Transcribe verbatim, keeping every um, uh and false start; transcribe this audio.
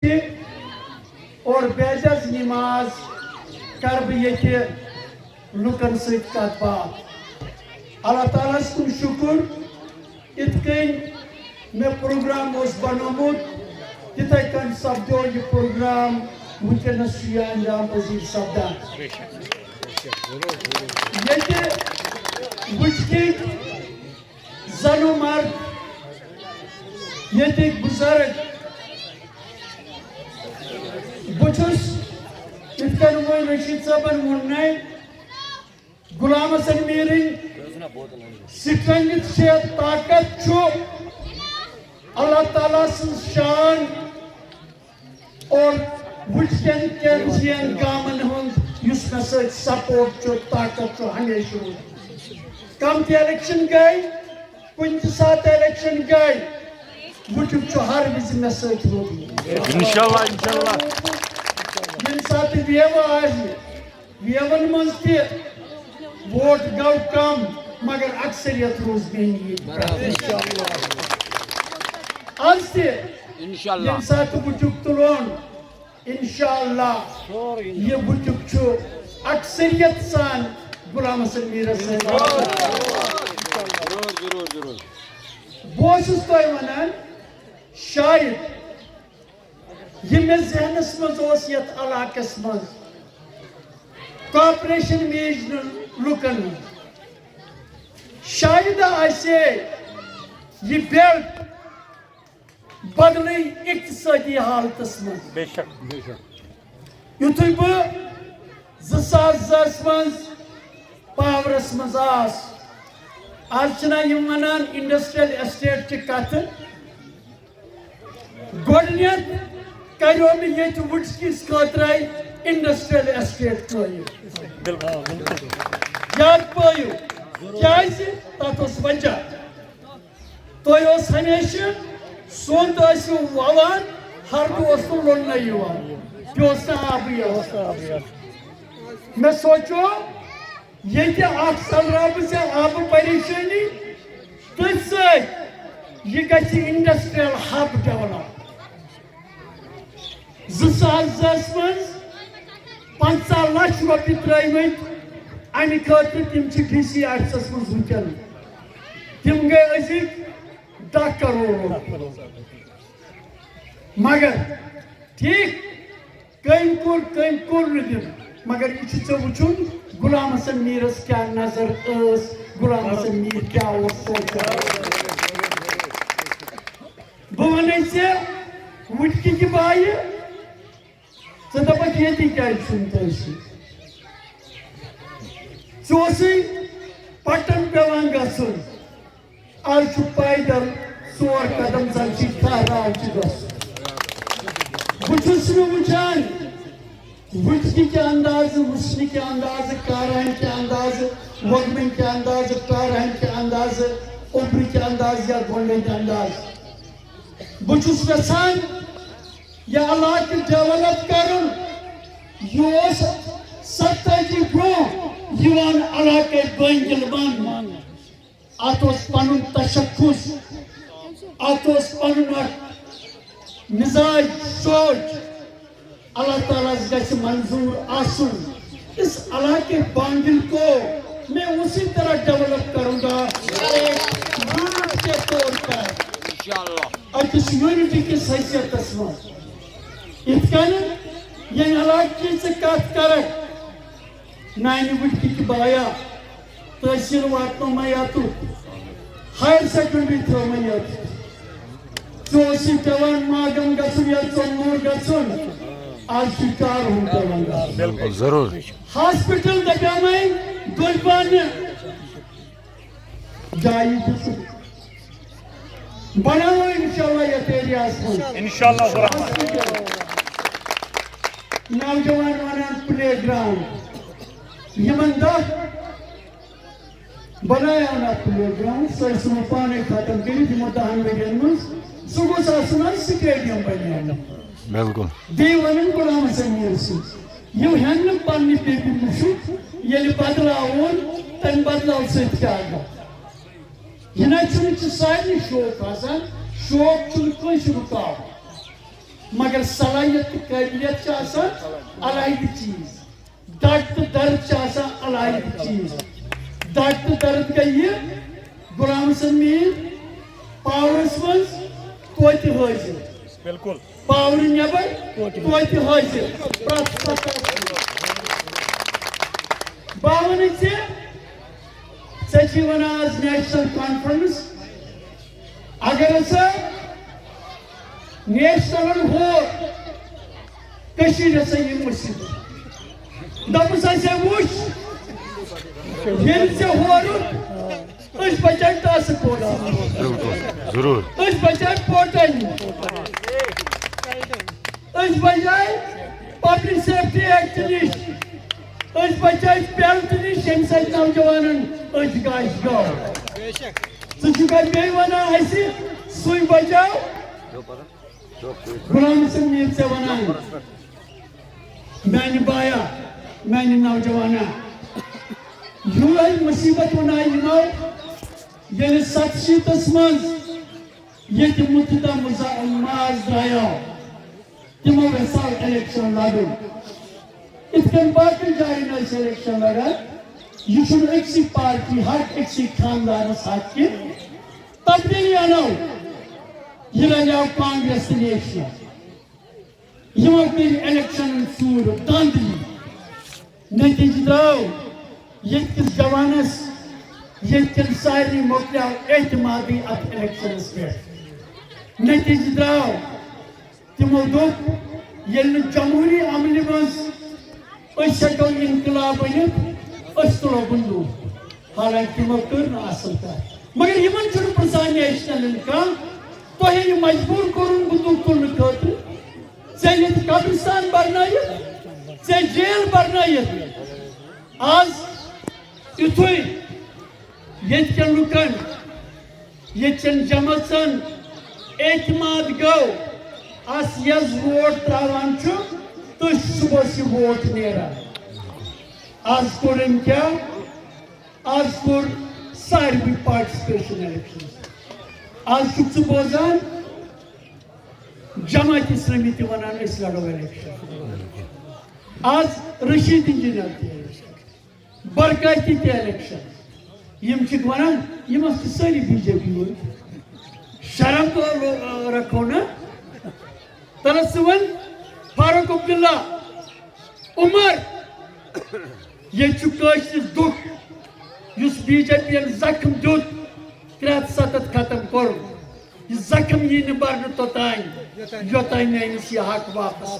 ییٚتہِ اور بعد از نماز کرٕ بہٕ ییٚتہِ لُکن سۭتۍ کتھ باتھ۔ اللہ تعالیٰ ہس کُن شُکر، یِتھ کٔنۍ مےٚ پروگرام اوس بنومُت، تِتھے کٔنۍ سپدیو یہِ پروگرام۔ وٕنکیٚنس چھُ یہِ انجام پذیر سپدان۔ ییٚتہِ وٕچھکِنۍ زن و مرد، ییٚتِکۍ بُزرگ، بہٕ چھُس یِتھ کٔنۍ وۄنۍ رشید صٲبن ووٚننَے، غلام حسن میٖرٕنۍ strength چھےٚ، طاقت چھُ، اللہ تعالیٰ سٕنٛز شان۔ اور وٕچھکٮ۪ن کٮ۪ن جِین گامن ہُنٛد یُس مےٚ سۭتۍ support چھُ، طاقت چھُ ہمیشہٕ روٗدمُت۔ کم تہِ election گٔے، کُنہِ تہِ ساتہٕ election گٔے، وٕچھُکھ چھُ ہر وِزِ مےٚ سۭتۍ روٗدمُت۔ انشاءاللہ، انشاءاللہ۔ ییٚمہِ ساتہٕ ویوٕ آسہِ، ویون منٛز تہِ ووٹ گوٚو کم، مگر اکثریت روٗز میٛٲنی ییٚتہِ پٮ۪ٹھ۔ از تہِ انشاءاللہ۔ ییٚمہِ ساتہٕ بُتھیُک تُلون، انشاءاللہ، یہِ بُتھیُک چھُ اکثریت سان غلام حسن میٖرس سۭتۍ۔ ضروٗر، ضروٗر، ضروٗر۔ بہٕ اوسُس تۄہہِ ونان، شاید یہِ مےٚ ذہنس منٛز اوس یتھ علاقس منٛز cooperation میج لُکن ہُنٛد۔ شاید آسہِ یہِ بیلٹ بدلٕے اقتصٲدی حالتس منٛز۔ بے شک، بے شک۔ یُتھُے بہٕ زٕ ساس زٕ منٛز پاورس منٛز آس، از چھِنہ یِم ونان industrial estate چہِ کتھٕ۔ گۄڈٕنیتھ کریو مےٚ ییٚتہِ وُڈسکِس خٲطرَے industrial estate قٲیِم۔ یاد پٲیِو، کیازِ؟ تَتھ اوس وجہ۔ تۄہہِ اوس ہمیشہِ سونٛتھ ٲسِو وَوان، ہردٕ اوس نہٕ لوننَے یِوان، بیٚیہِ اوس نہٕ آبٕے آسان۔ مےٚ سوٗنٛچو، ییٚتہِ اکھ ژٔلراو بہٕ ژےٚ آبہٕ پریشٲنی، تٔتھۍ سۭتۍ یہِ گژھِ industrial hub develop۔ زٕ ساس زٕ منٛز پنٛژاہ لچھ رۄپیہِ ترٲومٕتۍ اَمہِ خٲطرٕ، تِم چھِ ڈی سی آفسَس منٛز وٕنکیٚن۔ تِم گٔے أزِکۍ دَہ کروڑ رۄپیہِ۔ مگر ٹھیٖک، کٔمۍ کوٚر، کٔمۍ کوٚر نہٕ دیُن، مگر یہِ چھُ ژےٚ وٕچھُن، غلام حسن میٖرس کیٛاہ نظر ٲس، غلام حسن میٖر کیٛاہ اوس سونٛچان۔ بہٕ وَنے ژےٚ، وٕٹکہِ کہِ بایہِ، ژٕ دَپَکھ ییٚتی کیٛازِ چھُنہٕ کٲنٛسہِ؟ ژٕ اوسُے پَٹن پٮ۪وان گژھُن۔ از چھُ پیدل ژور قدم زن چھِ ٹھہراو تہِ گژھُن۔ بہٕ چھُس نہٕ وٕچھان وٕچھنہٕ کہِ اندازٕ، وٕچھنہٕ کہِ اندازٕ، کارہن کہِ اندازٕ، وۄگمن کہِ اندازٕ، ٹارہن کہِ اندازٕ، اوٚبرٕ کہِ اندازٕ یا گۄنڈٕ کہِ اندازٕ۔ بہٕ چھُس یژھان یہِ علاقہٕ ڈیولپ کرُن۔ یہِ اوس ستٲجی برونٛہہ یِوان علاقے بٲنگِل وننہٕ۔ اتھ اوس پنُن تشخص، اتھ اوس پنُن اکھ مزاج، سونچ۔ اللہ تعالیٰ ہس گژھِ منظور آسُن۔ اس علاقے بانگل کو میں اسی طرح ڈیولپ کروں گا، ایک یونٹ کے طور پر، انشاءاللہ۔ اکس یونٹی کس حیثیتس منٛز۔ یِتھ کٔنۍ ییٚمہِ علاقہٕ کی ژٕ کتھ کرکھ، نانہِ وٕٹکہِ کہِ بایا، تحصیل واتنو مےٚ یتُتھ، ہایر سیکنڈری تھٲو مےٚ یتُتھ۔ ژےٚ اوسُے پٮ۪وان ماگم گژھُن یا ژۄنموٗر گژھُن، آز چھُے کارہُن پٮ۪وان گژھُن۔ بِلکُل، ضروٗر۔ ہاسپٹل دپیٛاو مےٚ دۄدٕ بانہٕ جایی دِژٕکھ۔ بناوو انشاءاللہ یتھ ایریاہس منٛز۔ انشاءاللہ الرحمن۔ ہاسپٹل۔ نوجوان ونان پلے گراؤنڈ۔ یِمن دہ بناوہن اکھ پلے گراؤنڈ، سُہ ٲسۍ یِمو پانے ختم کٔرِتھ یِمو دہن ؤرین منٛز۔ سُہ گوٚژھ آسُن حظ سٹیڈیم بنیومُت۔ بِلکُل۔ بیٚیہِ ونان غلام حسن میر سٕنٛز، یِم ہٮ۪ن نہٕ پننہِ بیبہِ مُشُک، ییٚلہِ بدلاوون، تمہِ بدلاو سۭتۍ کیٛاہ گوٚو؟ یہِ نہ چھُنہٕ، چھُ سارنٕے شوق آسان، شوق چھُنہٕ کٲنٛسہِ رُکاوان۔ مگر صلاحیت تہٕ قٲبلیت چھِ آسان علاحدٕ چیٖز۔ دگ تہٕ درد چھِ آسان علاحدٕ چیٖز۔ دگ تہٕ درد گٔے یہِ، غلام حسن میٖر پاورس منٛز توتہِ حٲضِر۔ بالکل۔ پاورٕ نٮ۪بر توتہِ حٲضِر۔ پرٛٮ۪تھ ساتہٕ۔ بہٕ وَنہٕ ژےٚ، ژےٚ چھِ وَنان آز نیشنل کانفرنس۔ اگر ہسا نیشنلن ہور کٔشیٖرِ ہسا یہِ مُصیبت۔ دوٚپُس، اَسہِ وُچھ، ییٚلہِ ژےٚ ہورُکھ، أسۍ بچاے ٹاسک فورس۔ بالکل، ضروٗر۔ أسۍ بچاے پورٹل۔ أسۍ بچاے پبلک سیفٹی ایکٹ نِش۔ أسۍ بچاے پیلٹ نِش، ییٚمہِ سۭتۍ نوجوانن أچھ گاش گاو۔ ژٕ چھُکھا بیٚیہِ ونان اَسہِ سُے بچاو؟ غلام حسن میٖر ژےٚ ونان، میانہِ بایا، میانہِ نوجوانا، یُہے مُصیبت وَنان یِمو، ییٚلہِ ستشیٖتس منٛز ییٚتہِ مُتحدہ مزا-، ماز درٛایو، تِمو یژھاو الیکشن لڑُن۔ یِتھ کٔنۍ باقٕے جاین ٲسۍ الیکشن لڑان، یہِ چھُنہٕ أکسٕے پارٹی، ہر أکسٕے خاندانس حق کہِ تبدیٖلی اَنو۔ یہِ رلیو کانگریس تہٕ نیشنل۔ یِمو کٔرۍ الیکشنن ژوٗرِ دھاندلی۔ نتیجہٕ درٛاو، ییٚتہِ کِس جوانس، ییٚتہِ کٮ۪ن سارنٕے مۄکلیو اعتمادٕے اتھ الیکشنس پٮ۪ٹھ۔ نتیجہٕ درٛاو، تِمو دوٚپ، ییٚلہِ نہٕ جمہوٗری عملہِ منٛز أسۍ ہٮ۪کو انقلاب أنِتھ، أسۍ تُلو بندوٗق۔ حالانکہ تِمو کٔر نہٕ اصل کتھ۔ مگر یِمن چھُنہٕ پرٛژھان نیشنلن کانٛہہ، تۄہہِ یہِ مجبوٗر کوٚرُن بندوٗق تُلنہٕ خٲطرٕ؟ ژےٚ ییٚتہِ قبرستان بنٲیِتھ، ژےٚ جیل بنٲیِتھ۔ آز یُتھُے ییٚتہِ کٮ۪ن لُکن، ییٚتہِ چٮ۪ن جمٲژن اعتماد گوٚو، اَس یَس ووٹ ترٛاوان چھُ، تٔتھۍ صُبحس یہِ ووٹ نیران۔ آز کوٚر أمۍ کیٛاہ؟ آز کوٚر ساروٕے پارٹسپیشن الیکشن۔ آز چھُکھ ژٕ بوزان، جماعت اسلامی تہِ ونان، أسۍ لڑو الیکشن۔ آز رشید انجینئر تہِ الیکشن، برکاتی تہِ الیکشن۔ یِم چھِکھ ونان، یِم ہسا چھِ سٲری بی جے پی وٲلۍ۔ شرم تو رکھو نا۔ تَلہٕ ژٕ وَن فاروق عبداللہ، عمر، ییٚتہِ چھُ کٲشرِس دُکھ، یُس بی جے پی یَن زخم دیُت، ترٛےٚ ہَتھ سَتَتھ ختم کوٚر۔ یہِ زخم یی نہٕ بَرنہٕ توٚتام، یوٚتام نہٕ أمِس یہِ حق واپس